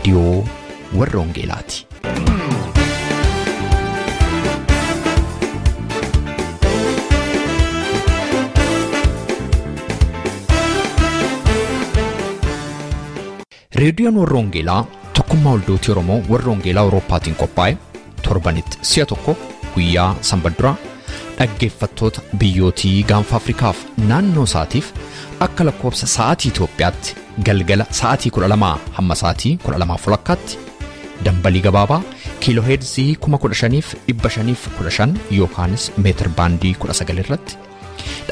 Reediyoo warra Wangeelaati. Reediyoon warra Wangeelaa tokkummaa waldootii Oromoo warra Wangeelaa Awurooppaatiin qophaa'e torbanitti si'a tokko guyyaa sanbata duraa dhaggeeffattoota biyyootii gaanfa Afrikaaf naannoo isaatiif akka lakkoofsa sa'aatii Itoophiyaatti galgala sa'aatii 12 hamma sa'aatii 12:30 dambalii gabaabaa kiilooheerzii 15,515 yookaanis meetir baandii 19 irratti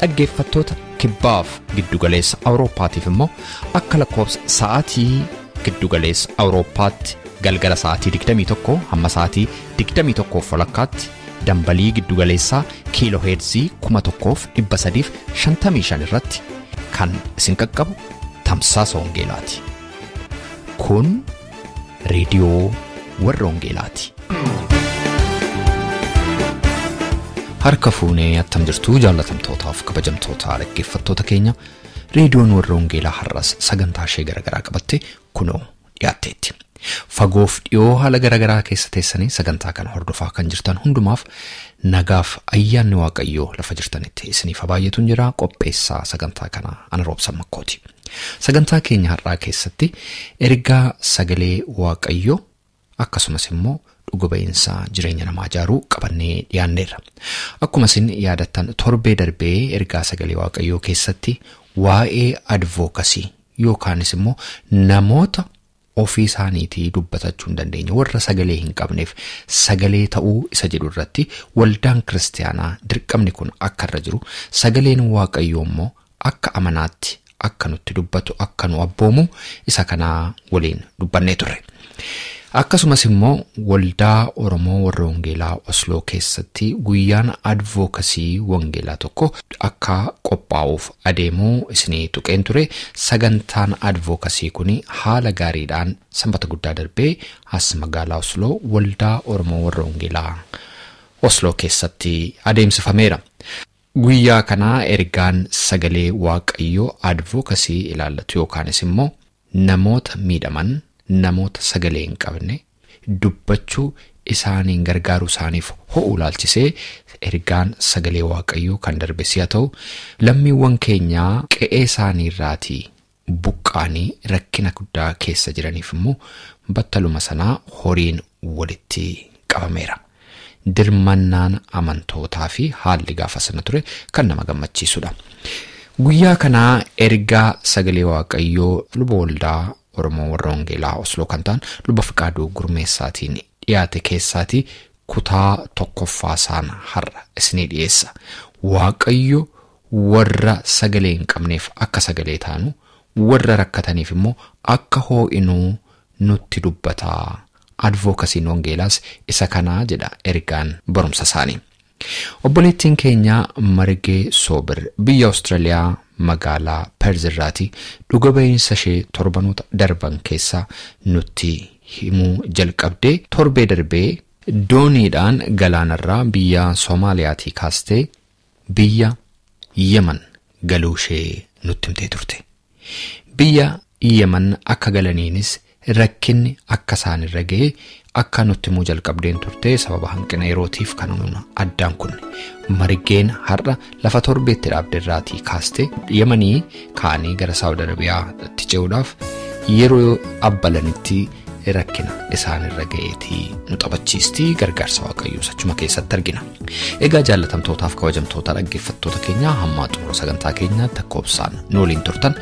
dhaggeeffattoota kibbaaf giddugaleessa Awurooppaatiif immoo akka lakkoofsa sa'aatii giddugaleessa Awurooppaatti galgala sa'aatii 21 hamma sa'aatii 21:30 dambalii giddugaleessaa kiilooheerzii 1355 irratti kan isin qaqqabu tamsaasa Wangeelaati. Kun reediyoo warra Wangeelaati. Harka fuunee attam jirtuu jaallatamtootaaf kabajamtoota dhaggeeffattoota keenya reediyoon warra Wangeelaa har'as sagantaa ishee garaagaraa qabatte kunoo dhiyaatteetti. Fagoof dhiyoo haala garaagaraa keessa teessanii sagantaa kana hordofaa kan jirtan hundumaaf nagaaf ayyaanni Waaqayyoo lafa jirtanitti isiniif baay'eetu jira. Qopheessaa sagantaa kanaa ana Roobsan Makkooti. Sagantaa keenya har'aa keessatti ergaa sagalee Waaqayyoo akkasumas immoo dhuga ba'iinsa jireenya namaa ijaaruu qabannee dhiyaanneerra. Akkuma isin yaadattan torbee darbee ergaa sagalee Waaqayyoo keessatti waa'ee advookasii yookaanis immoo namoota ofii isaaniitii dubbatachuu hin dandeenye warra sagalee hin qabneef sagalee ta'uu isa jedhu irratti waldaan kiristaanaa dirqamni kun akka irra jiru sagaleen Waaqayyoo immoo akka amanaatti akka nutti dubbatu akka nu abboomu isa kanaa waliin dubbannee turre. Akkasumas immoo waldaa Oromoo warra Wangeelaa Osloo keessatti guyyaan advookasii Wangeelaa tokko akka qophaa'uuf adeemuu isinii tuqeen ture. Sagantaan advookasii kun haala gaariidhaan sanbata guddaa darbee as magaalaa Osloo waldaa Oromoo warra Wangeelaa Osloo keessatti adeemsifameera. Guyyaa kanaa ergaan sagalee Waaqayyoo advookasii ilaallatu yookaanis immoo namoota miidhaman namoota sagalee hin qabne dubbachuu isaaniin gargaaruu isaaniif ho'u ilaalchisee ergaan sagalee Waaqayyoo kan darbe si'a ta'u lammiiwwan keenyaa qe'ee isaanii irraatii buqqaanii rakkina guddaa keessa jiraniif immoo battaluma sanaa horiin walitti qabameera. Dirmannaan amantootaa fi haalli gaafa sana ture kan nama gammachiisudha. Guyyaa kanaa ergaa sagalee Waaqayyoo luba waldaa Oromoo warra Wangeelaa Osloo kan ta'an luba Fiqaaduu Gurmeessaatiin dhiyaate keessaatii kutaa tokkoffaa isaan har'a isinii dhiyeessa. Waaqayyo warra sagalee hin qabneef akka sagalee taanu, warra rakkataniif immoo akka hoo'inuu nutti dubbataa. Advookasiin Wangeelaas isa kanaa jedha ergaan barumsa isaanii. Obboleettiin keenya Margee Soobir biyya Awustiraaliyaa magaalaa Perz irraatii dhuga ba'iinsa ishee torbanoota darban keessaa nutti himuu jalqabdee torbee darbee dooniidhaan galaanarraa biyya Soomaaliyaatii kaastee biyya Yemen galuu ishee nutti himtee turte. Biyya Yemen akka galaniinis rakkinni akka isaanirra ga'e akka nutti himuu jalqabdeen turte sababa hanqina yerootiif kan nuun addaan kunne. Margeen har'a lafa torbeetti dhaabderraatii kaastee Yemanii ka'anii gara Saawud Arabiyaatti ce'uudhaaf yeroo abbalanitti rakkina isaanirra ga'eetii nu taphachiistii gargaarsa Waaqayyoo achuma keessatti argina. Egaa jaallatamtootaaf kabajamtoota dhaggeeffattoota keenyaa hamma xumura sagantaa keenyaatti akka obsaan nu waliin turtan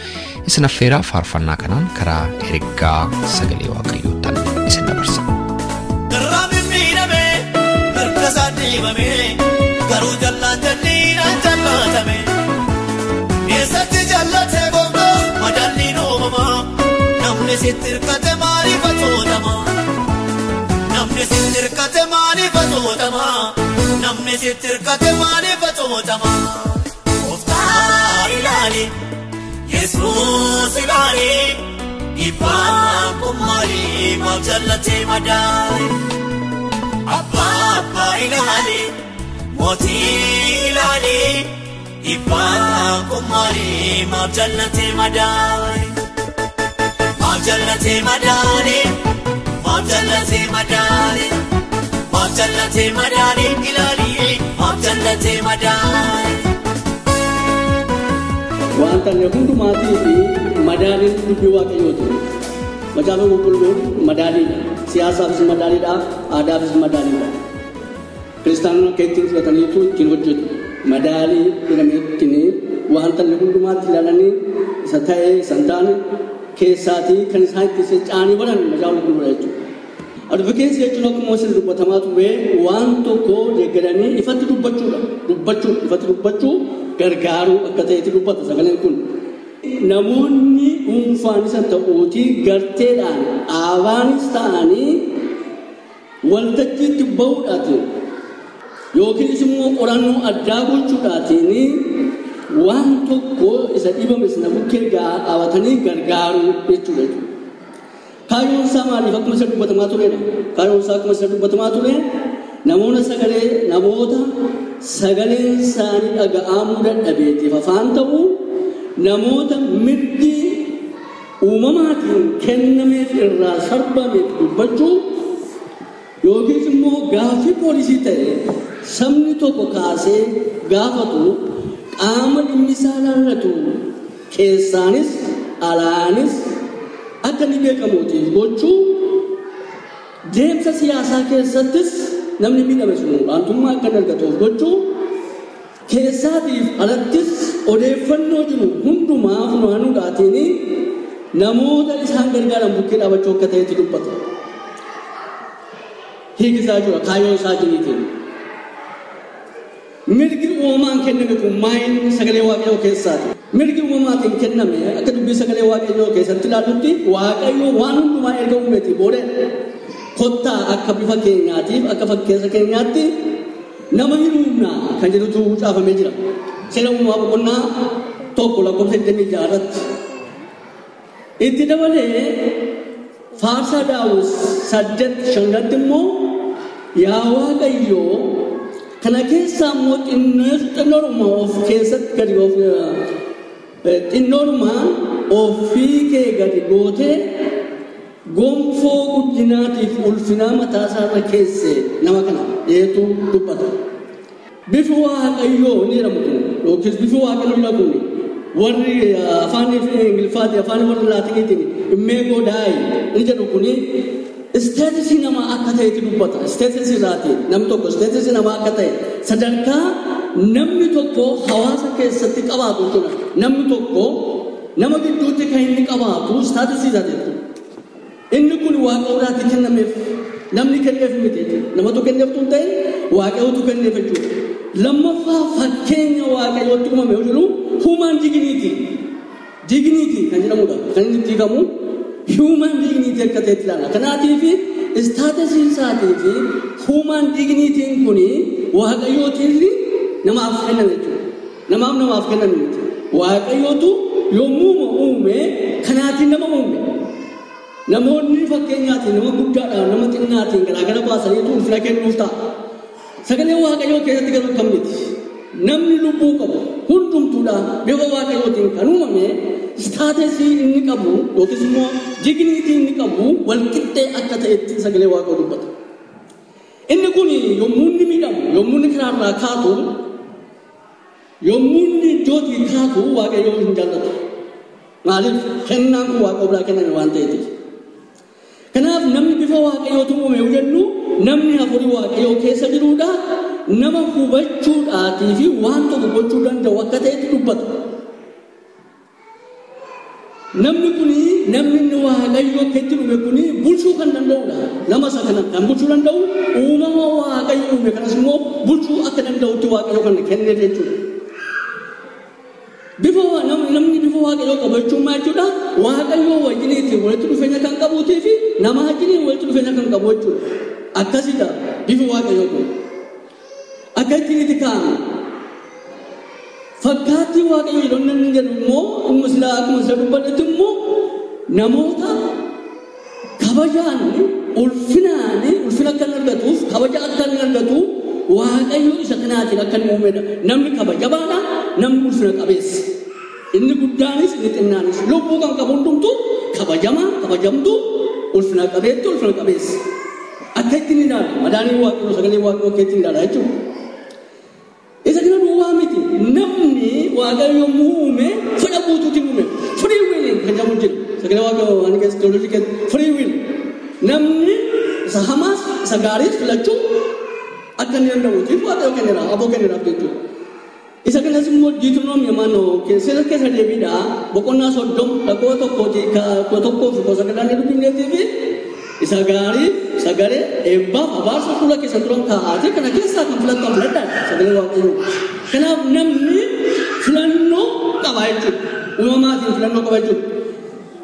isin affeeraa faarfannaa kanaan karaa ergaa sagalee Waaqayyoottan isin dabarsa. Garraamni miidhame mirga isaa dhiibame garuu jallaan jalliidhaan jallatame. Eessatti jallate gooftaa madaalliin uumamaa namni sitti hirkate maaliif atootama? Namni sitti hirkate maaliif atootama? Namni sitti hirkate maaliif atootama? Gooftaa ilaali, Yesuus ilaali, dhiibbaan kun maali maaf jallatee madaali? Abbaa abbaa ilaali, mootii ilaali, dhiibbaan kun maali maaf jallatee madaali? Maaf jallatee madaali? Maaf jallatee madaali, maaf jallatee madaali ilaali, maaf jallatee madaali. Wanta inni hundumaatii fi madaaliin dubbii Waaqayyooti. Macaafa qulqulluun madaaliidha. Siyaasaafis madaaliidha, aadaafis madaaliidha. Kiristaanonni akka ittiin fudhataniitu ittiin hojjetu. Madaalii jedhamee ittiin wanta inni hundumaatti ilaalanii isa ta'ee isa hin taane keessaatii kan isaan itti secca'anii baran macaafa qulqulluudha jechuudha. Advokeessi jechuun akkuma isin dubbatamaa ture waan tokko deeggaranii ifatti dubbachuudha. Dubbachuu, ifatti dubbachuu gargaaruu akka ta'etti dubbata sagaleen kun. Namoonni dhuunfaan isa ta'uutii garteedhaan dhaabaanis ta'anii waltajjiitti bahuudhaatiin yookiinis immoo qorannoo addaa gochuudhaatiin waan tokko isa dhibame sana bukkee dhaabatanii gargaaruu jechuudha. Kaayyoon isaa maaliif akkuma isa dubbatamaa turedha. Kaayyoon isaa akkuma isa dubbatamaa ture namoota sagaleen isaanii dhaga'amuu dadhabeetiif afaan ta'uu namoota mirgi uumamaatiin kennameef irraa sarbameef dubbachuu yookiis immoo gaaffii poolisii ta'e sabni tokko kaasee gaafatu qaama dhimmi isaa ilaallatu keessaanis alaanis akka inni beekamuutiif gochuu deemsa siyaasaa keessattis namni miidhame sun olaantummaa akka inni argatuuf gochuu keessaatiif alattis odeeffannoo jiru hundumaa funaanuudhaatiin namoota isaan gargaaran bukkee dhaabachuu akka ta'etti dubbata. Hiiki isaa jira kaayyoo isaa jiriitiin. Mirgi uumamaan kenname kun maayin sagalee Waaqayyoo keessaati. Mirgi uumamaatiin kenname akka dubbii sagalee Waaqayyoo keessatti ilaallutti Waaqayyo waan hundumaa erga uumeetii booda kottaa akka bifa keenyaatiif akka fakkeessa keenyaatti nama hin uumna kan jedhutu caafamee jira. Seera uumamaa boqonnaa 1 lakkoofsa 26 irratti. Itti dabalee faarsaa Daawit 8:5 irratti immoo yaa Waaqayyoo kana keessaa immoo xinnoodhuma of keessatti gadi of xinnoodhuma ofii kee gadi gootee gonfoo guddinaatiif ulfinaa mataa isaarra keesse nama kana dheetu dubbata. Bifi Waaqayyoo ni jedhamu kun yookiis bifi Waaqayyoo kun warri afaan Ingiliffaatiin afaan warra Laatiniitiin imago Dei ni jedhu kuni isteetisii namaa akka ta'etti dubbata. Isteetisii isaati namni tokko isteetisii namaa akka ta'e sadarkaa namni tokko hawaasa keessatti qabaatu jechuudha. Namni tokko nama gidduutti kan inni qabaatu isteetisii isaati jechuudha. Inni kun Waaqayyoodhaatti kennameef namni kenneef miti jechuudha. Namatu kenneef tun ta'e Waaqayyootu kenneef jechuudha. Lammaffaa fakkeenya Waaqayyootti uumame yoo jedhu human dignity. Dignity kan jedhamudha. Kan inni itti hiikamu human dignity akka ta'etti ilaala. Kanaatiif istaatasiin isaatii fi human dignityin kun Waaqayyootiin namaaf kenname jechuudha. Namaaf kenname miti. Waaqayyootu yommuu uume kanaatiin nama uume. Namoonni fakkeenyaatiin nama guddaadhaan nama xinnaatiin garaagara baasaniitu ulfina kennuuf ta'a. Sagalee Waaqayyoo keessatti garuu kan miti. Namni lubbuu qabu hundumtuudha bifa Waaqayyootiin kan uumame istaatesii inni qabu yookiis immoo digniitii inni qabu walqixxee akka ta'etti sagalee Waaqayyoo dubbata. Inni kun yommuu inni miidhamu, yommuu inni karaarraa kaatu, yommuu inni iddootii kaatu Waaqayyoo hin jaallatu. Maaliif kennaan kun Waaqayyoo biraa kenname waan ta'eef. Kanaaf namni bifa Waaqayyootu uume yoo jennu namni hafuurri Waaqayyoo keessa jiruudha nama hubachuudhaatii fi waan tokko gochuu danda'u akka ta'etti dubbata. Namni kuni namni inni Waaqayyoo akka itti dhume kuni bulchuu kan danda'udha. Nama isa kana kan bulchuu danda'u uumama Waaqayyoo uume kanas immoo bulchuu akka danda'utti Waaqayyoo kan kenne jechuudha. Bifa namni bifa Waaqayyoo qabu jechuun maal jechuudha? Waaqayyoo wajjiniitiin walitti dhufeenya kan qabuutii fi nama wajjiniin walitti dhufeenya kan qabu jechuudha. Akkasidha bifi Waaqayyoo kun. Akka ittiin itti kaa'ame. Fakkaattii Waaqayyoo jedhu namni jedhu immoo akkuma silaa akkuma sila dubbadhetti immoo namoota kabajaan ulfinaan ulfina akka inni argatuuf kabaja akka inni argatu Waaqayyo isa kanaatiin akka inni uumedha. Namni kabajabaadha, namni ulfina qabeessa. Inni guddaanis inni xinnaanis lubbuu kan qabu hundumtuu kabajamaa, kabajamtuu ulfina qabeetti ulfina qabeessa. Akka ittiin ilaala madaanii waaqayyoo sagalee waaqayyoo akka ittiin ilaala jechuudha. Isa kana duwwaa miti namni waaqayyo yommuu uume fedha guutuutiin uume free will kan jedhamu jira. Sagalee waaqayyoo waan keessa teoloojii keessa free will namni isa hamaas isa gaariis filachuu akka inni danda'uutiif waaqayyo kenneera aboo kenneeraaf jechuudha. Isa kanas immoo Diitiroonoomii maannoo seera keessa deebiidha boqonnaa 30 lakkoofsa 1 fi 9 dubbifneetii fi isa gaarii sagalee eebbaaf abaarsa fuula keessa turan kaa'aatee kana keessaa kan filattan filadhaa sagalee waaqayyoo. Kanaaf namni filannoo qaba jechuudha. Uumamaatiin filannoo qaba jechuudha.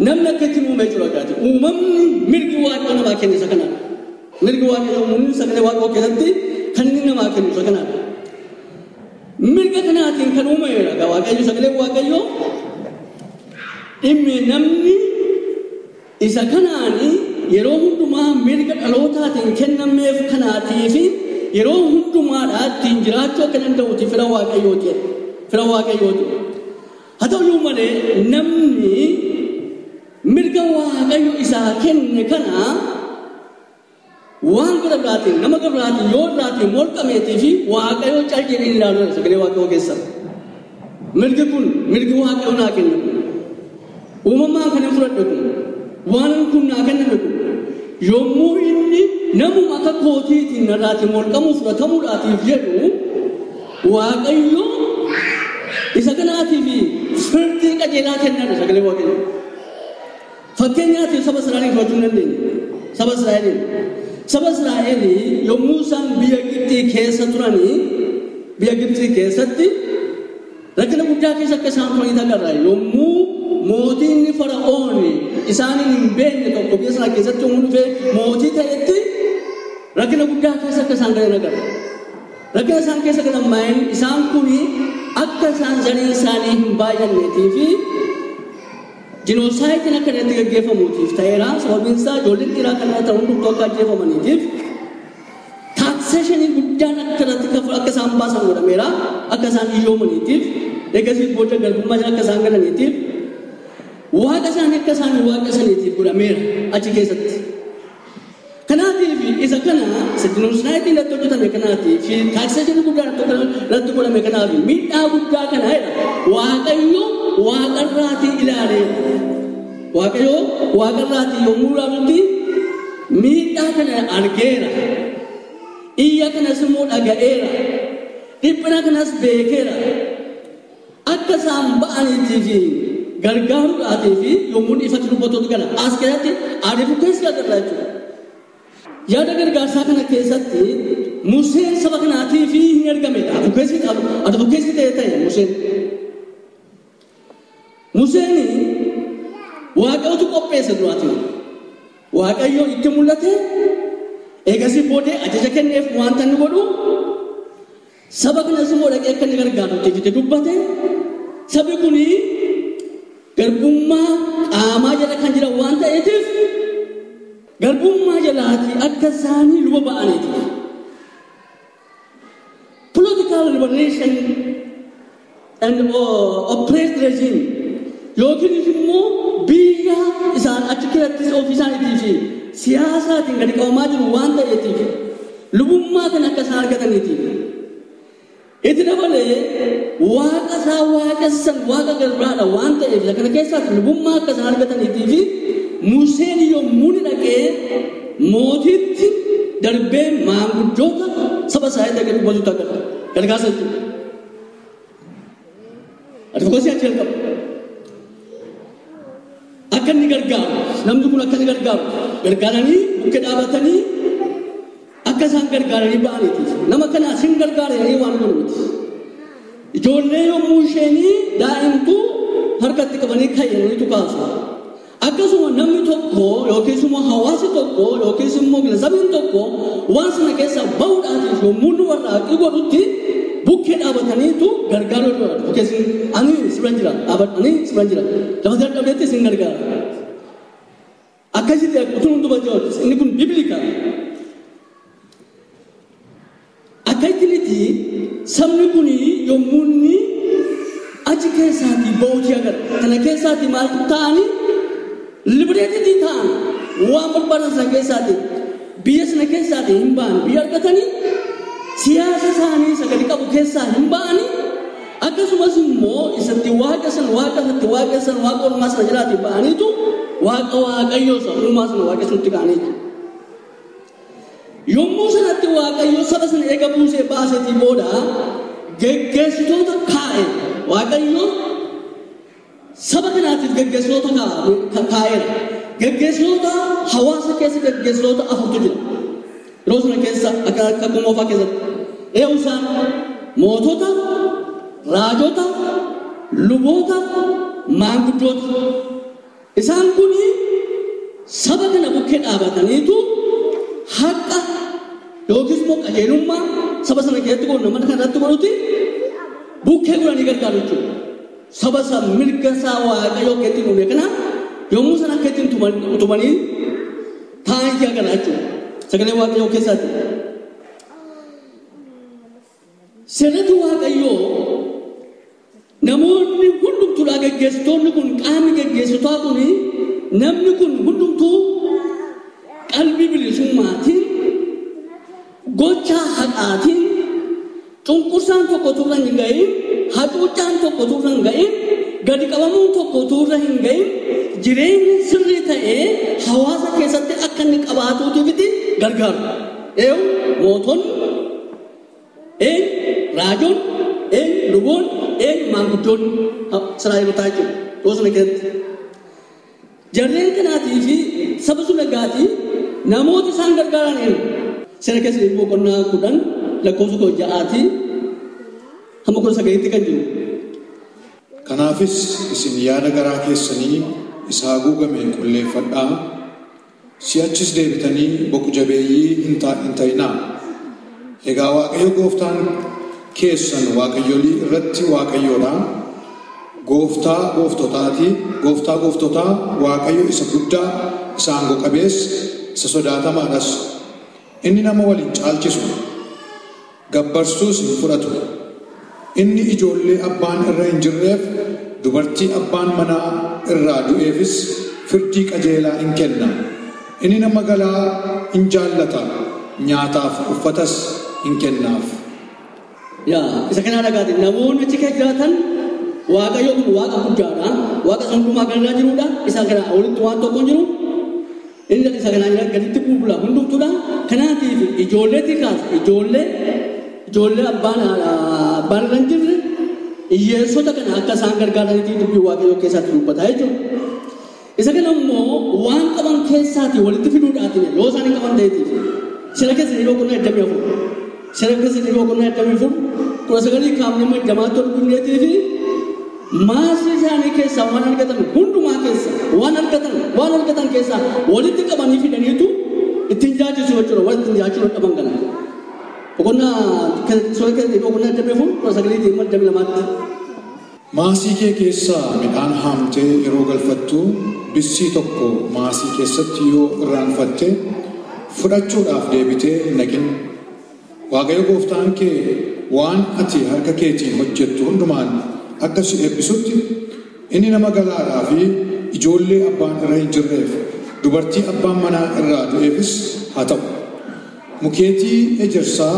Namni akka ittiin uume jechuudha gaati. Uumamni mirgi waaqayyoo namaa kenne isa kanaadha. Mirgi waaqayyoo uumamni sagalee waaqayyoo keessatti kan inni namaa kennu isa kanaadha. Mirga kanaatiin kan uumameedha waaqayyo sagalee waaqayyoo dhimmi namni isa kanaanii yeroo hundumaa mirga dhalootaatiin kennameef kanaatii fi yeroo hundumaadhaa ittiin jiraachuu akka danda'uuti fira waaqayyooti. Fira waaqayyooti. Haa ta'uyyuu malee namni mirga waaqayyo isaa kenne kana waan gara biraatiin nama gara biraatiin yoo biraatiin morkameetii fi waaqayyo cal jedhee hin ilaalu sagalee waaqayyoo keessa. Mirgi kun mirgi waaqayyo naa kenne kun uumamaan kan hin fudhadhe kun waan kun naa kenname kun yommuu inni namuma akka kootiitiin narraatiin morkamuu fudhatamuudhaatiif jedhu waaqayyo isa kanaatiif firdii qajeelaa kennadha sagalee waaqayyo. Fakkeenyaatiif saba Israa'eliin fudhachuu hin dandeenye. Saba Israa'eliin. Saba Israa'elii yommuu isaan biyya Gibxii keessa turanii biyya Gibxii keessatti rakkina guddaa keessa akka isaan turanii agarra. Yommuu mootiin Fara'oon isaaniin hin beekne tokko biyya sana keessatti yommuu dhufee mootii ta'etti rakkina guddaa keessa akka isaan galan agarra. Rakkina isaan keessa galan maa'in isaan kuni akka isaan zariin isaanii hin baay'anneetii fi jinoosaayidii akka irratti gaggeeffamuutiif ta'eera. Sababiin isaa ijoolleen dhiiraa kan irra ta'an hundumtuu akka ajjeefamaniitiif taakseshinii guddaan akka irratti akka isaan baasan godhameera. Akka isaan hiyyoomaniitiif eegasii booda garbummaa jala akka isaan galaniitiif waaqa isaanii akka isaan waaqessaniitiif godhameera achi keessatti. Kanaatiif isa kana isa jinoosaayidii irratti hojjetame kanaatiif taakseshinii guddaan irratti godhame kanaaf miidhaa guddaa kana jedha. Waaqayyo waaqarraatii ilaalee waaqayyo waaqarraatii yommuu ilaalutti miidhaa kana argeera. Iyya kanas immoo dhaga'eera. Dhiphina kanas beekeera. Akka isaan ba'aniitii fi gargaaruudhaatii fi yommuu ifatti dubbatuutu gala. As keessatti advokeessi agarra jechuudha. Yaada gargaarsaa kana keessatti Museen saba kanaatiif hin argamedha. Advokeessi ta'e Museen. Museen waaqayyotu qopheesse duraatiin. Waaqayyo itti mul'ate eegasii booddee ajaja kenneef wanta inni godhu saba kanas immoo dhaqee akka inni gargaarutti itti dubbate. Sabi kuni garbummaa qaamaa jala kan jiran waan ta'eetiif garbummaa jalaatii akka isaanii luba ba'aniiti. Political liberation and oppressed regime yookiin immoo biyya isaan achi keessattis ofii isaaniitii fi siyaasaatiin gadi qabamaa jiru waan ta'eetiif lubummaa kan akka isaan argataniitiif. Itti dabalee waaqa isaa waaqessan waaqa garbiraadha waan ta'eef kana keessaatti lubummaa akka isaan argataniitii fi Museen yommuu ni dhaqee mootiitti darbee maanguddoota saba isaa dhaqee dubbatutti agarra. Gargaarsa jechuudha. Advokeessi achi jalqaba. Akka inni gargaaru namni kun akka inni gargaaru gargaaranii bukkee dhaabatanii akka isaan gargaaranii ba'aniitiif nama kana sin gargaaranii waan godhu miti. Ijoollee yommuu isheenii daa'imtuu harkatti qabanii kayyaniitu kaasu. Akkasuma namni tokko yookiis immoo hawaasi tokko yookiis immoo sabni tokko waan sana keessa bahuudhaatiif yommuu nu warraaqii godhutti bukkee dhaabataniitu gargaaruu danda'u. Bukkeessi ani si bira jira dhaabadhanii si bira jira lafa dadhabdeetti sin gargaara. Akkasitti utuu hunduma jiru inni kun bibilika. Akkasitti sabni kun yommuu inni achi keessaatii bahuutii agarra. Kana keessaatii maaltu ta'anii liberated ta'an waan barbaadan sana keessaati biyya sana keessaati hin ba'an biyya argatanii siyaasa isaanii isa gadi qabu keessaa hin ba'anii akkasumas immoo isatti waaqessan waaqa isatti waaqessan waaqa ormaa sana jalaatii ba'aniitu waaqa waaqayyoo isa uumaa sana waaqessuutti ka'aniitu. Yommuu sanatti waaqayyo saba sana eega buusee baaseetii booda geggeessitoota kaa'e waaqayyo saba kanaatiif geggeessitoota kaa'eera. Geggeessitoota hawaasa keessa geggeessitoota afurtu jira. Yeroo sana keessa akka moofaa keessatti. Eewu isaan mootota, raajota, luboota, maanguddoota. Isaan kun saba kana bukkee dhaabataniitu haqa yookiis immoo qajeelummaa saba sana keessatti godhu nama kana irratti godhuti bukkee godhanii gargaaru jechuudha. Saba isaa mirga isaa waaqayyoo akka ittiin uume kana yommuu sana akka ittiin utubanii taa'anii agarra jechuudha. Sagalee waaqayyoo keessaatti. Seerri waaqayyoo namoonni hundumtuudhaa geggeessitoonni kun qaamni geggeessitotaa kun namni kun hundumtuu qalbii bilisummaatiin gocha haqaatiin cunqursaan tokko turra hin ga'iin hacuuccaan tokko turra hin ga'iin gadi qabamuun tokko turra hin ga'iin jireenyi sirrii ta'ee hawaasa keessatti akka inni qabaatuutiifiti gargaaru. Eewu mootonni, een raajoon, een luboon, een maanguddoonni Israa'elotaa jechuudha. Yeroo sana keessatti. Jarreen kanaatii fi saba sun dhagaatii namoota isaan gargaaran eenyu? Seera keessa boqonnaa 10 lakkoofsa 6 hamma 19 kan jiru. Kanaafis isin yaada garaa keessanii isa haguugame qulleeffadhaa. Si'achis deebitanii boqu jabeeyyii hin ta'inaa. Egaa Waaqayyo gooftaan keessan waaqayyolii irratti waaqayyoodha. Gooftaa gooftotaati. Gooftaa gooftotaa Waaqayyo isa guddaa, isa aangoo qabeessa, isa sodaatamaadhas. Inni nama waliin caalchisu, gabbarsuus hin fudhatu. Inni ijoollee abbaan irra hin jirreef, dubartii abbaan manaa irraa du'eefis firdii qajeelaa hin kenna. Inni nama galaa hin jaallata, nyaataaf uffatas hin kennaaf. Yaa isa kana dhagaati namoonni achi keessa jiraatan waaqayyo kun waaqa guddaadha. Waaqa isa hundumaa gararraa jirudha. Isa kana walitti waan tokko hin jiru. Inni isa kanaa jira gaditti bulbula hundumtuudha. Kanaatiif ijoolleetti kaasa ijoollee abbaan irra hin jirre hiyyeessota kana akka isaan gargaaranitti dubbii waaqayyoo keessatti dubbata jechuudha. Isa kana immoo waan qaban keessaatii walitti fiduudhaatiin yoo isaan hin qaban ta'eetiif seera keessa yeroo boqonnaa 24 seera keessa yeroo boqonnaa 24 19 kaafnee immoo jamaatti ol guddeetii fi maasii isaanii keessaa waan argatan hundumaa keessa waan argatan keessaa walitti qabanii fidaniitu ittiin jiraachisu jechuudha. Waan ittiin jiraachuu dhaban kana. Boqonnaa seera keessa yeroo boqonnaa 24 19 22. Maasii kee keessaa midhaan haamtee yeroo galfattu bissii tokko maasii keessatti yoo irraanfatte fudhachuudhaaf deebitee hin dhaqin. Waaqayyo gooftaan kee waan ati harka keetiin hojjettu hundumaan akka si eebbisutti inni nama galaadhaa fi ijoollee abbaan irra hin jirreef dubartii abbaan manaa irraa du'eefis haa ta'u. Mukeetii ejersaa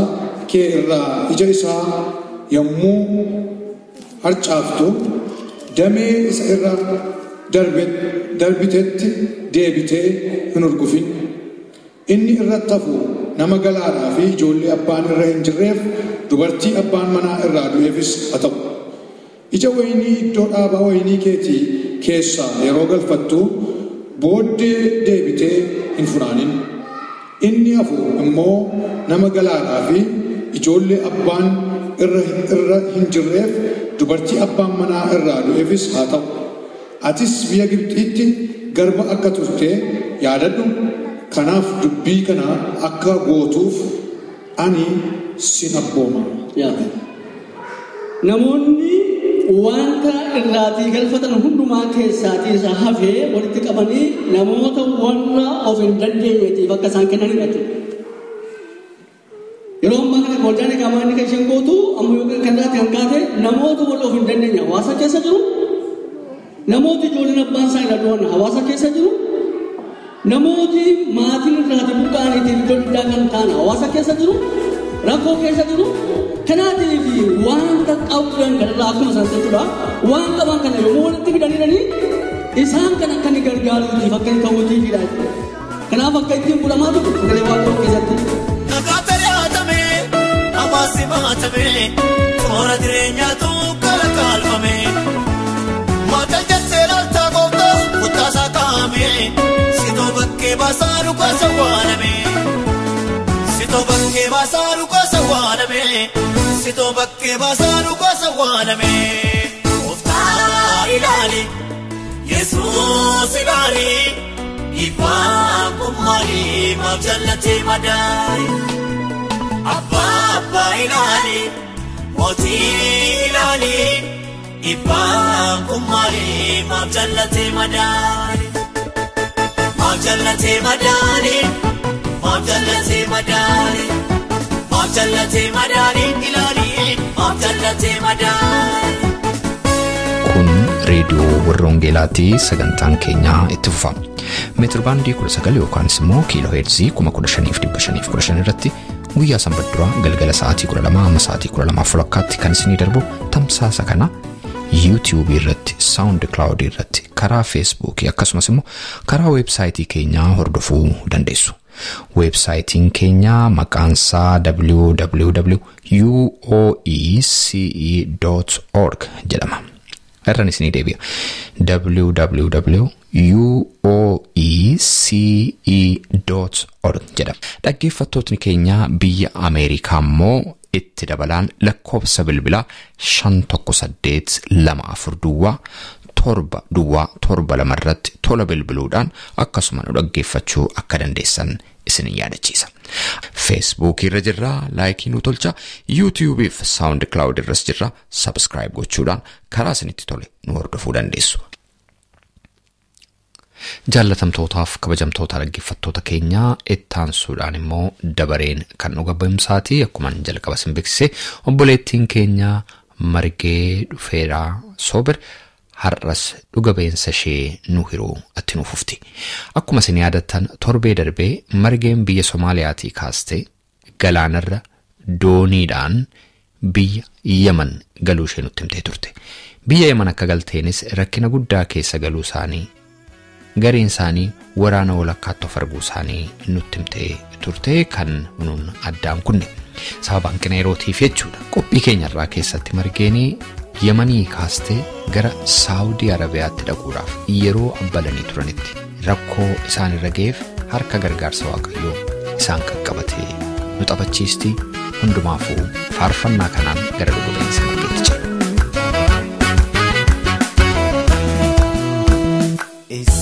kee irraa ija isaa yommuu harcaaftu damee isa irra darbitetti deebitee hin urgufin. Inni irratti hafu nama galaadhaa fi ijoollee abbaan irra hin jirreef dubartii abbaan manaa irraa du'eefis haa ta'u. Ija wayinii iddoo dhaabaa wayinii keetii keessaa yeroo galfattu booddee deebitee hin funaanin. Inni hafu immoo nama galaadhaa fi ijoollee abbaan irra hin jirreef dubartii abbaan manaa irraa du'eefis haa ta'u. Atis biyya Gibxiitti garba akka turte yaadadhu. Kanaaf dubbii kana akka gootuuf ani sin abbooma. Namoonni wanta irraatii galfatan hundumaa keessaatii isa hafee walitti qabanii namoota warra of hin dandeenyeetiif akka isaan kennanidha jechuudha. Yeroo ammaa kana waldaan egaa inni kan isheen gootu amma yookiin kan irraatti kan kaate namoota warra of hin dandeenye hawaasa keessa jiru, namoota ijoolleen abbaan isaa irraa du'an hawaasa keessa jiru, Namooti maatiin irraati buqqaaniitiif iddoo diddaa kan ta'an hawaasa keessa jiru, rakkoo keessa jiru. Kanaatiif wanta qabuudhaan kanarraa akkuma isaan jechuudha. Waan qaban kana yommuu walitti fidanii isaan kan akka inni gargaaruutiif akka inni ta'uutiifidha jechuudha. Kanaaf akka ittiin bulamaa ture sagalee Waaqayyoo keessatti. Nagaa yaatame, hawaasi maatame, toora jireenyaatu kala kaalfame. Maata jettee laaltaa gooftaa kuttaasaa kaa'ame, sitoo bakkee baasaa dhugaasa waaname. Sitoo bakkee baasaa dhugaasa waaname, sitoo bakkee baasaa dhugaasa waaname. Gooftaa ilaali, Yesuus ilaali. Ibbaan kun maali maaf jallatee madaali? Abbaa abbaa ilaali, mootii ilaali. Ibbaan kun maali maaf jallatee madaali? Maaf jallatee madaali? Maaf jallatee madaali? Maaf jallatee madaali ilaali? Maaf jallatee madaali? Kun reediyoo warra Wangeelaati. Sagantaan keenyaa itti fufa. Meetir baandii 19 yookaanis immoo kiiloo heerzii 15,515 irratti guyyaa sanbata duraa galgala sa'aatii 12 hamma sa'aatii 12:30 kan isinii darbu tamsaasa kana YouTube irratti, SoundCloud irratti, karaa Facebook akkasumas immoo karaa weebsaayitii keenyaa hordofuu dandeessu. Weebsaayitiin keenya maqaansaa www.uoece.org jedhama. Irraan isinii deebi'a. www.uoece.org jedhama. Dhaggeeffattootni keenya biyya Ameerikaa immoo itti dabalaan lakkoofsa bilbilaa 518 24 duwwaa 7 duwwaa 7 2 irratti tola bilbiluudhaan akkasuma nu dhaggeeffachuu akka dandeessan isin yaadachiisa. Facebook irra jirra, laayikii nu tolcha, YouTube fi SoundCloud irras jirra, subscribe gochuudhaan karaa isinitti tole nu hordofuu dandeessu. Jaallatamtootaaf kabajamtoota dhaggeeffattoota keenyaa ittaansuudhaan immoo dabareen kan dhuga ba'umsaati. Akkuma jalqaba isin beeksise obboleettiin keenya Margee Dhufeeraa Soobir har'as dhuga ba'insa ishee nu hiruu itti nuuf fufti. Akkuma isin yaadattan torbee darbee Margeen biyya Somaaliyaatii kaastee galaanarra dooniidhaan biyya Yaman galuu ishee nutti himtee turte. Biyya Yaman akka galteenis rakkina guddaa keessa galuu isaanii gareen isaanii waraana walakkaatti of arguu isaanii nutti himtee turte kan nuun addaan kunne sababa hanqina yerootiif jechuudha. Qophii keenyarraa keessatti Margeen Yamanii kaastee gara Saawudii Arabiyaatti dhaquudhaaf yeroo abbalanii turanitti rakkoo isaan irra ga'eef harka gargaarsa Waaqayyoo isaan qaqqabatee nu taphachiisti. Hundumaafuu faarfannaa kanaan gara dhuga ba'insa Margeetti ceena.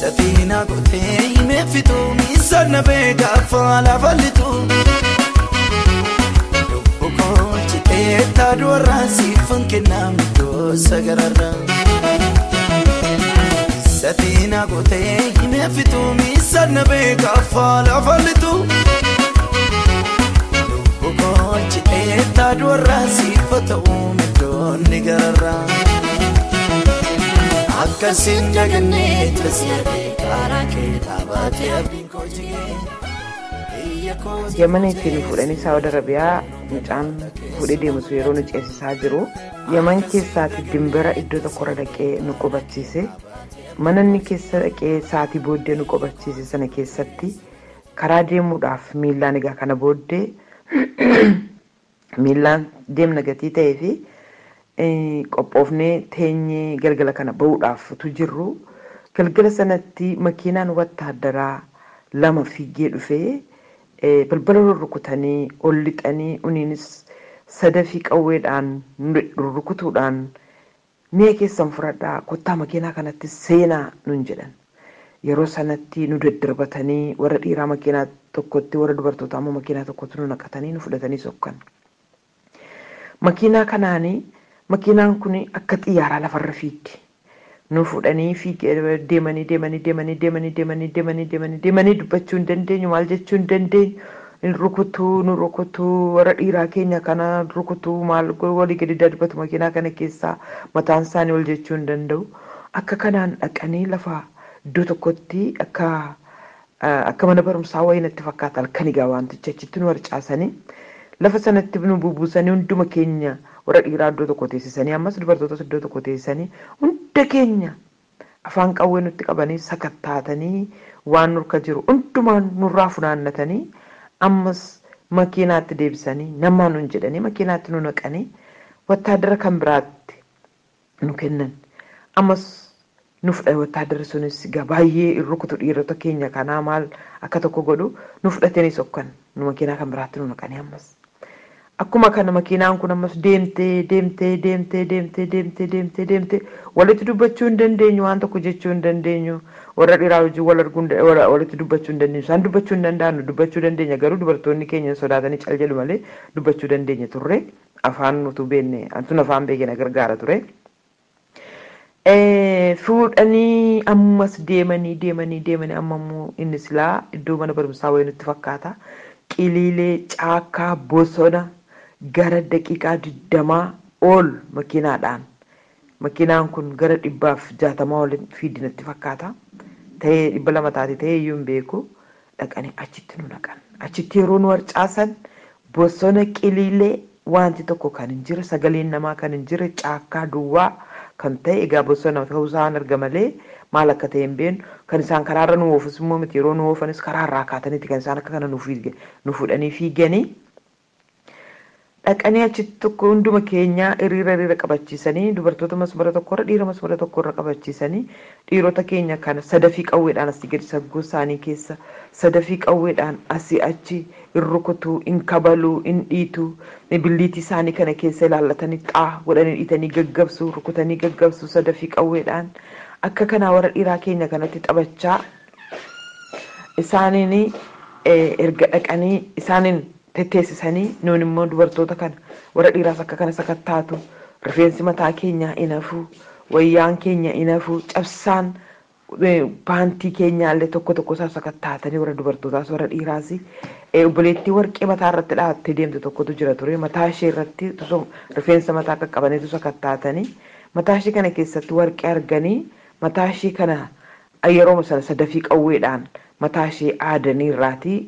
Satina gootee himee fituu miisaan beekaa lafa lituu. Lubbu koolchitee taaduu warraan siifan kennaa gosa gararraa. Satina gootee himee fituu miisaan beekaa lafa lituu. Lubbu koolchitee taaduu warraan siifa ta'uu midhoonni gararraa. Akkasiin jagannee tasirree karaa kee dhaabatee abdiin koo jigee. Yamaniitti nu fuudhanii Saawud Arabiyaa mucaan fuudhee deemu sun yeroo nu ceesisaa jiru. Yaman keessaati dimbira iddoo tokkorra dhaqee nu qubachiise. Mana inni keessa dhaqee sa'aatii booddee nu qubachiise sana keessatti karaa deemuudhaaf miillaan egaa kana booddee miillaan deemna gatii ta'ee fi qophoofnee teenyee galgala kana bahuudhaaf utuu jirru galgala sanatti makiinaan wattaaddaraa lama fiigee dhufee balbala rurrukutanii ol lixanii uniinis sadafii qawweedhaan rurrukutuudhaan mi'a keessan fudhadhaa kottaa makiinaa kanatti seenaa nuun jedhan. Yeroo sanatti nu daddarbatanii warra dhiiraa makiinaa tokkotti warra dubartootaa immoo makiinaa tokkotti nu naqatanii nu fudhatanii sokkan. Makiinaa kanaanii makiinaan kun akka xiyyaaraa lafarra fiigdi. Nu fuudhanii fiigee deemanii deemanii deemanii deemanii deemanii deemanii deemanii deemanii dubbachuu hin dandeenyu maal jechuu hin dandeenyu rukutuu nu rukutuu warra dhiiraa keenya kana rukutuu maal walii gadi darbatu makiinaa kana keessaa mataan isaanii ol jechuu hin danda'u. Akka kanaan dhaqanii lafa iddoo tokkotti akka Akka mana barumsaa wayii natti fakkaata halkan egaa wantichi achitti nu harcaasanii lafa sanatti nu bubuusanii hunduma keenya warra dhiiraa iddoo tokko teessisanii ammas dubartootas iddoo tokko teessisanii hunda keenya afaan qawwee nutti qabanii sakattaatanii waan nurka jiru hundumaan nurraa funaannatanii ammas makiinaatti deebisanii namaa nun jedhanii makiinaatti nu naqanii wattaadara kan biraatti nu kennan. Ammas nu fudhate wattaadarri sunis egaa baay'ee hin rukutu dhiirota keenya kanaa maal akka tokko godhu nu fudhatanii sokkan nu makiinaa kan biraatti nu naqanii ammas. Akkuma kana makiinaan kun ammas deemtee deemtee deemtee deemtee deemtee deemtee deemtee walitti dubbachuu hin dandeenyu, waan tokko jechuu hin dandeenyu, warra dhiiraa wajjin wal arguu walitti dubbachuu hin dandeenyu, isaan dubbachuu hin danda'an, nu dubbachuu dandeenya, garuu dubartoonni keenya sodaatanii cal jedhu malee dubbachuu dandeenya turre. Afaan nutu beekne, antun afaan beekne na gargaara ture. Fuudhanii ammas deemanii deemanii deemanii amma immoo inni silaa iddoo mana barumsaa wayii nutti fakkaata. Qiliilee, caakkaa, bosona gara daqiiqaa 20 ol makiinaadhaan. Makiinaan kun gara 160 ol fiidi natti fakkaata. Ta'ee 200 taate ta'ee iyyuu hin beeku. Dhaqanii achitti nu naqan. Achitti yeroo nu harcaasan bosona qiliilee wanti tokko kan hin jirre, sagaleen namaa kan hin jirre, caakkaa duwwaa kan ta'e egaa bosona ta'uu isaan arga malee maal akka ta'e hin beeknu. Kan isaan karaarra nu oofus immoo miti, yeroo nu oofanis karaarraa kaataniiti kan isaan akka kana nu fuudhanii fiiganii. Dhaqanii achitti tokko hunduma keenyaa hiriira hiriira qabachiisanii dubartoota masmara tokkorra dhiira masmara tokkorra qabachiisanii dhiirota keenya kana sadafii qawweedhaan asii gadi saggoo isaanii keessa sadafii qawweedhaan asii achi hin rukutu, hin kabaluu, hin dhiitu, billiitii isaanii kana keessa ilaallatanii xaa godhanii dhiitanii gaggabsu, rukutanii gaggabsu sadafii qawweedhaan akka kanaa warra dhiiraa keenya kanatti taphachaa isaaniin erga dhaqanii isaaniin tetteessisanii nuun immoo dubartoota kana warra dhiiraas akka kana sakattaatu, rifeensi mataa keenyaa hin hafu, wayyaan keenya hin hafu, cabsaan paantii keenyaallee tokko tokko isaa sakattaatanii warra dubartootaas warra dhiiraas. Obboleettii warqee mataa irratti dhaabattee deemte tokkotu jira ture. Mataa ishee irratti rifeensa mataa qaqqabaniitu sakattaatanii mataa ishee kana keessatti warqee arganii mataa ishee kana yeroo sana sadafii qawweedhaan mataa ishee aadanii irraatii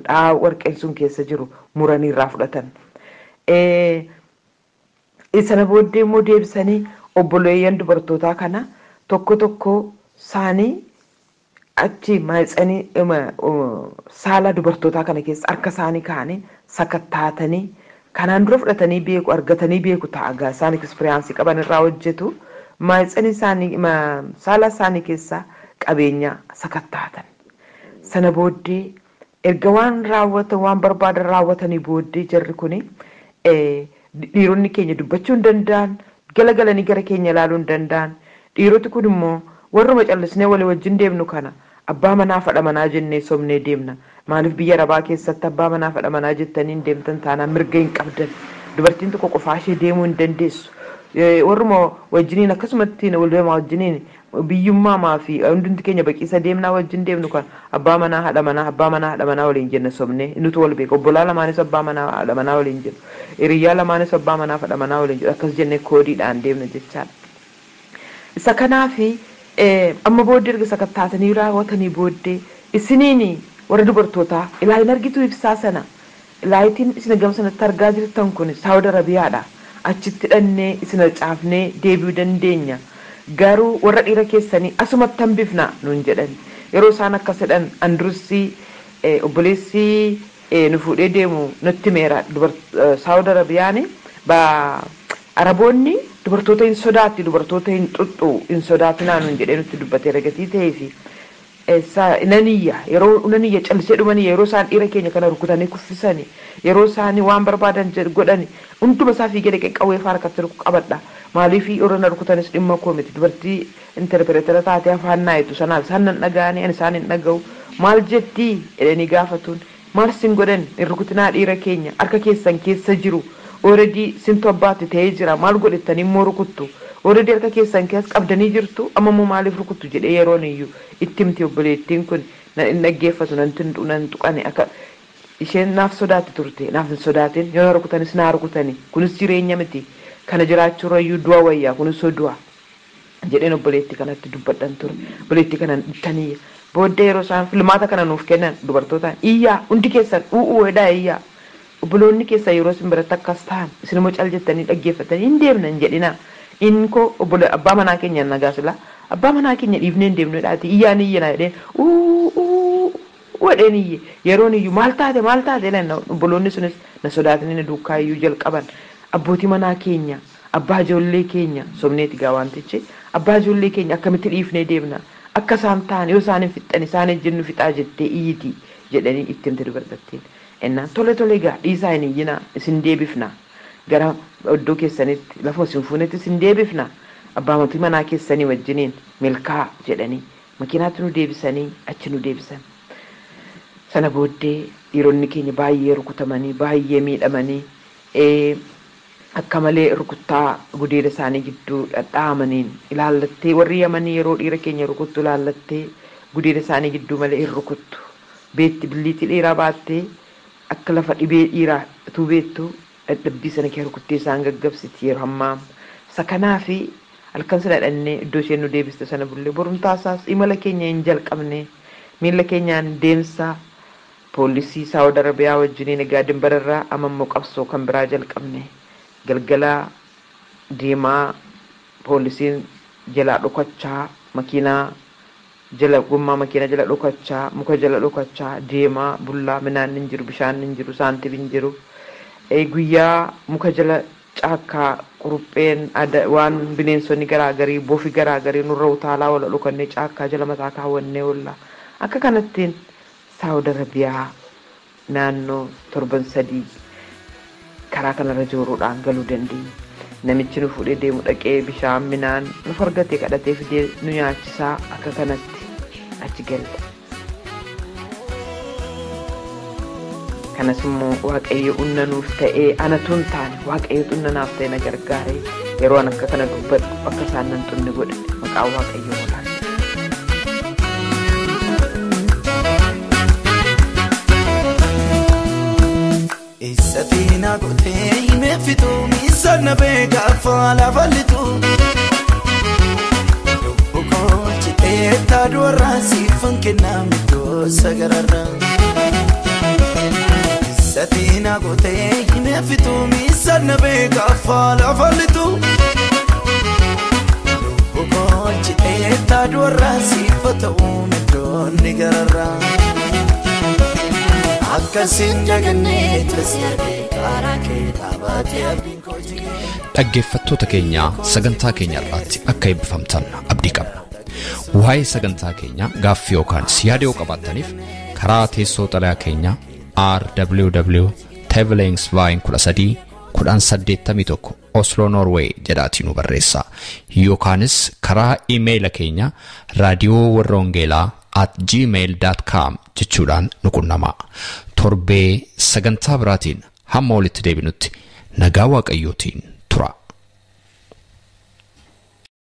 dhaa warqeen sun keessa jiru muranii irraa fudhatan. Sana booddee immoo deebisanii obboleeyyan dubartootaa kana tokko tokko isaanii achi maayitsanii saala dubartootaa kana keessa harka isaanii kaa'anii sakattaatanii kanaan dura fudhatanii beeku, argatanii beeku ta'a egaa isaan ekspiriyaansii qaban irraa hojjetu. Maayitsanii isaanii saala isaanii keessa qabeenya sakattaatan. Sana booddee erga waan raawwatan waan barbaadan raawwatanii booddee jarri kuni dhiironni keenya dubbachuu hin danda'an, galagalanii gara keenya ilaaluu hin danda'an. Dhiiroti kun immoo warruma callisnee walii wajjin deemnu kana abbaa manaa fadha manaa jennee somnee deemna. Maaliif biyya arabaa keessatti abbaa manaa fadha manaa jettanii hin deemtan taanaan mirga hin qabdan. Dubartiin tokko qofaa ishee deemuu hin dandeessu. Warruma wajjiniin akkasumatti waluma wajjiniin biyyummaa fi hundumti keenya baqiisa deemnaa wajjin deemnu kan abbaa manaa haadha manaa abbaa manaa haadha manaa waliin jenna somnee nutu wal beeka. Obbolaa lamaanis abbaa manaa haadha manaa waliin jennu, hiriyyaa lamaanis abbaa manaa haadha manaa waliin jennu, akkas jennee koodiidhaan deemna jechaadha. Isa kanaafi amma booddee erga sakattaatanii raawwatanii booddee isiniin warra dubartootaa ilaalin argitu ibsaa sana laayitiin isin gama sanatti argaa jirtan kun Saawud Arabiyaadha. Achitti dhannee isin caafnee deebi'uu dandeenya. Garuu warra dhiira keessanii asumatti hambifna nuun jedhan. Yeroo isaan akkas jedhan andursii obboleessi nu fuudhee deemu nutti meera. Saawud Arabiyaan Araboonni dubartoota hin sodaatti, dubartoota hin xuxxu, hin sodaatinaa nuun jedhee nutti dubbateera gatii ta'ee fi naniyya yeroo naniyya callisee dhumanii yeroo isaan dhiira keenya kana rukutanii kuffisanii yeroo isaan waan barbaadan godhani hunduma isaa fiigee dhaqee qawwee faara harkatti qabadha. Maaliif yeroo na rukutanis dhimma koo miti, dubartii interpreetera taatee afaan naayitu sanaaf isaan nan dhaga'anii ani isaan hin dhaga'u maal jettii jedhanii gaafatuun maal sin godhan hin rukutinaa dhiira keenya harka keessan keessa jiru already sintu abbaatti ta'ee jira maal godhettanii immoo rukuttu already harka keessan keessa qabdanii jirtu amma immoo maaliif rukuttu jedhee yeroon iyyuu itti himti obboleettiin kun hin dhaggeeffatu nan tuqane akka isheen naaf sodaatti turte naaf hin sodaatin yoo na rukutanis naa rukutani kunis jireenya miti kana jiraachuurrayyuu du'a wayyaa kunis du'a jedheen obboleettii kanatti dubbadhan ture. Obboleettii kana ittanii Booddee yeroo isaan filmaata kana nuuf kennan dubartootaan iyyaa hundi keessan u'uu hedhaa iyyaa obboloonni keessan yeroo isin biratti akkas ta'an isin immoo cal jettanii dhaggeeffatanii hin deemna hin jedhinaa. Inni koo obbola abbaa manaa keenya nagaa silaa abbaa manaa keenya dhiifnee hin deemnu jedhaati iyyaan iyyana jedheen u'uu jedheen iyye yeroon iyyuu maal taate jedhan obboloonni sunis na sodaatanii na duukaa iyyuu jalqaban abbootii manaa keenya abbaa ijoollee keenya sobneeti gaa wantichi abbaa ijoollee keenya akkamitti dhiifnee deemna akka isaan ta'an yoo isaan hin fixxan isaan ejjennu fixaa jettee iyyiti jedhanii itti himte dubartittiin. Ennaan tole tole gaa dhiisaa hin iyyinaa isin deebifna gara iddoo keessanitti lafa isin fuunetti isin deebifna abbaa mootii manaa keessanii wajjiniin milkaa jedhanii makiinaatti nu deebisanii achi nu deebisan. Sana booddee dhiironni keenya baay'ee rukutamanii baay'ee miidhamanii akka malee rukuttaa gudeeda isaanii gidduu dhadhaa'amaniin ilaallattee warri yamanii yeroo dhiira keenya rukuttu ilaallattee gudeeda isaanii gidduu malee hin rukuttu. Beetti billiitii dheeraa baattee akka lafa dhibee dhiiraa utuu beektu dadhabbii sana kee rukuttee isaan gaggabsiti yeroo ammaa. Isa kanaafi halkan sana dhannee iddoo isheen nu deebiste sana bullee borumtaasaas imala keenya hin jalqabne miila keenyaan deemsa poolisii Saawud Arabiyaa wajjiniin egaa dimbararraa amma immoo qabsoo kan biraa jalqabne. Galgala deemaa poolisiin jalaa dhokachaa makiinaa jala gommaa makiinaa jala dhokachaa muka jala dhokachaa deemaa bullaa midhaan hin jiru bishaan hin jiru saantibi hin jiru. Guyyaa muka jala caakkaa qurupheen waan bineensonni garaagarii bofi garaagarii nurra utaalaa oola dhokannee caakkaa jala mataa kaawwannee oolla. Akka kanattiin Saawud Arabiyaa naannoo torban 3 karaa kanarra jooruudhaan galuu dandeenya. Namichi nu fuudhee deemu dhaqee bishaan midhaan nu argatee kadhatee fidee nu nyaachisaa akka kanatti achi galle. Kanas immoo Waaqayyo humna nuuf ta'ee anatu hin taane Waaqayyo humna naaf ta'e na gargaaree yeroo an akka kana dubbadhu akka isaan nan xunne godhe maqaan Waaqayyoo olaanaa. Eessatiin gootee himee fituu miisaan na beekaa faala fallitu. Lubbu koo citee taaduu irraa siifan kennaa miidhoo sagararraa. Eessatiin gootee himee fituu miisaan na beekaa faala fallitu. Lubbu koo citee taaduu irraa siifa ta'uu miidhoo ni gararraa. Akkasiin jagannee tasii argee karaa kee dhaabatee abdiin koo jigee. Dhaggeeffattoota keenya sagantaa keenya irratti akka eebbifamtan abdii qabna. Waa'ee sagantaa keenya gaaffii yookaan yaada yoo qabaattaniif karaa teessoo xalayaa keenya RWW Tevelingsveien 13 1081 Oslo Norway jedhaatii nu barreessaa. Yookaanis karaa iimeeyila keenya raadiyoo warra wangeelaa @gmail.com jechuudhaan nu qunnamaa. Torbee sagantaa biraatiin hamma walitti deebinutti nagaa Waaqayyootiin